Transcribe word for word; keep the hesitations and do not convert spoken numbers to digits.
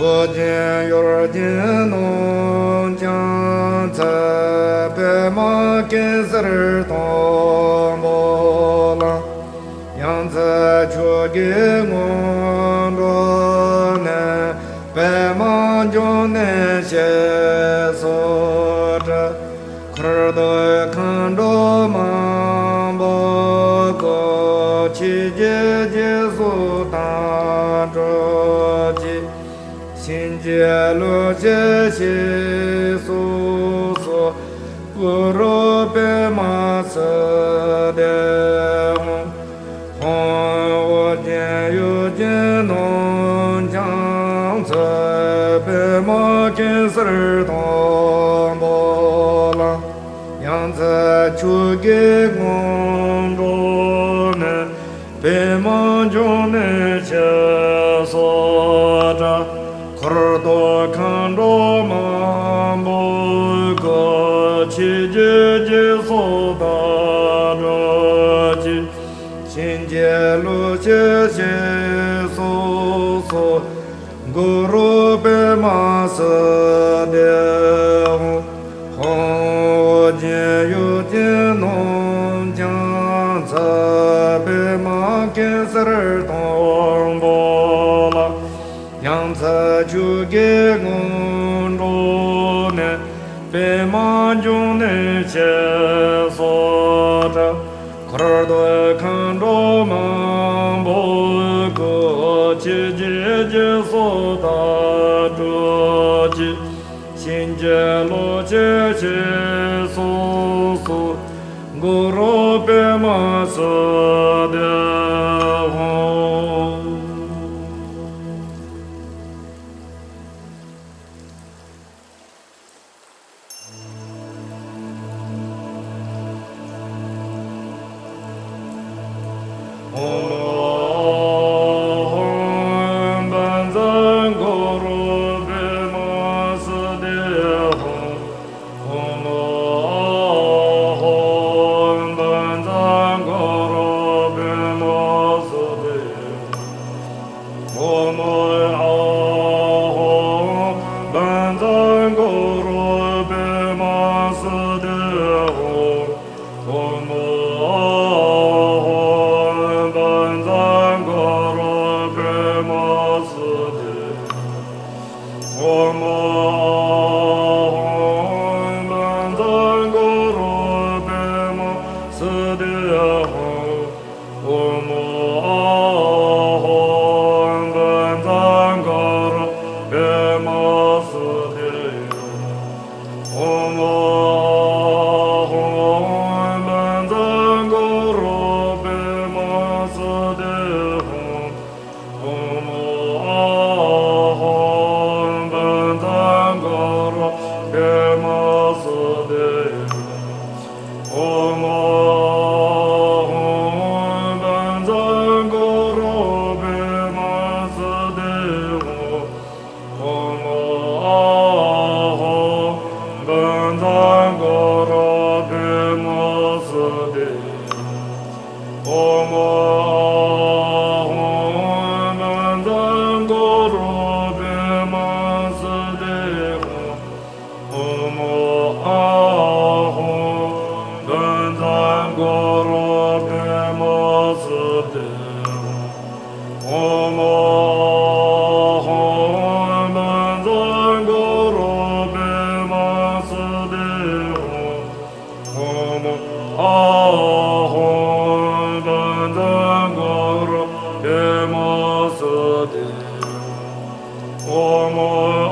ཨོ་རྒྱན་ཡུལ་གྱི་ནང་ཀྱང་མཚན་པདྨ་གེ་སར་དང་པོ་ལ། ཡང་མཚན་ཆོས་ཀྱི་སྔོན་འགྲོ་ནི། པདྨ་འབྱུང་གནས་ཞེས་སུ་གྲགས། འཁོར་དུ་མཁའ་འགྲོ་མང་པོ་བསྐོར། ཆོས་ཀྱི་རྗེས་སུ་བདག་སྒྲུབ་ཀྱི། གཤིན་རྗེ་ཀླུ་ཆེན་ཞེས་སུ་གསོལ། གུ་རུ་པདྨ་སིདྡྷི་ཧཱུྃ། ཧཱུྃ། ཨོ་རྒྱན་ཡུལ་གྱི་ནང་ཀྱང་མཚན་པདྨ་གེ་སར་དང་པོ་ལ། ཡང་མཚན་ཆོས་ཀྱི་སྔོན་འགྲོ་ནི། པདྨ་འབྱུང་གནས་ཞེས་སུ་གྲགས། འཁོར་དུ་མཁའ་འགྲོ་མང་པོ་བསྐོར། ཆོས་ཀྱི་རྗེས་སུ་བདག་སྒྲུབ་ཀྱི། གཤིན་རྗེ་ཀླུ་ཆེན་ཞེས་སུ་གསོལ། གུ་རུ་པདྨ་སིདྡྷི་ཧཱུྃ། ཨོ་རྒྱན་ཡུལ་གྱི་ནང་ཀྱང་མཚན་པདྨ་གེ་སར་དང་པོ་ལ། ཡང་མཚན་ཆོས་ཀྱི་སྔོན་འགྲོ་ནི། པདྨ་འབྱུང་གནས་ཞེས་སུ་གྲགས། འཁོར་དུ་མཁའ་འགྲོ་མང་པོ་བསྐོར། ཆོས་ཀྱི་རྗེས་སུ་བདག་སྒྲུབ་ཀྱི། གཤིན་རྗེ་ཀླུ་ཆེན་ཞེས་སུ་གསོལ། གུ་རུ་པདྨ་སིདྡྷི་ཧཱུྃ། ཨོཾ་ཨཱཿཧཱུྃ་བཛྲ་གུ་རུ་པདྨ་སིདྡྷི་ཧཱུྃ། ཨོཾ་ཨཱཿཧཱུྃ་བཛྲ་གུ་རུ་པདྨ་སིདྡྷི་ཧཱུྃ། ཨོཾ་ཨཱཿཧཱུྃ་བཛྲ་གུ་རུ་པདྨ་སིདྡྷི་ཧཱུྃ། ཨོཾ་ཨཱཿཧཱུྃ་བཛྲ་གུ་རུ་པདྨ་སིདྡྷི། ཨོཾ་ཨཱཿཧཱུྃ་བཛྲ་གུ་རུ་པདྨ་སིདྡྷི་ཧཱུྃ། ཨོཾ་ཨཱཿཧཱུྃ་བཛྲ་གུ་རུ་པདྨ་སིདྡྷི་ཧཱུྃ། ཨོཾ་ཨཱཿཧཱུྃ་བཛྲ་གུ་རུ་པདྨ་སིདྡྷི་ཧཱུྃ། ཨོཾ་ཨཱཿཧཱུྃ་བཛྲ་གུ་རུ་པདྨ་སིདྡྷི་ཧཱུྃ། ཨོཾ་ཨཱཿཧཱུྃ་བཛྲ་གུ་རུ་པདྨ་སིདྡྷི་ཧཱུྃ། ཨོཾ་ཨཱཿཧཱུྃ་བཛྲ་གུ་རུ་པདྨ་སིདྡྷི་ཧཱུྃ། ཨོཾ་ཨཱཿཧཱུྃ་བཛྲ་གུ་རུ་པདྨ་སིདྡྷི་ཧཱུྃ། ཨོཾ་ཨཱཿཧཱུྃ་བཛྲ་གུ་རུ་པདྨ་སིདྡྷི་ཧཱུྃ། ཨོཾ་ཨཱཿཧཱུྃ་བཛྲ་གུ་རུ་པདྨ་སིདྡྷི་ཧཱུྃ། ཨོཾ་ཨཱཿཧཱུྃ་བཛྲ་གུ་རུ་པདྨ་སིདྡྷི་ཧཱུྃ། ཨོཾ་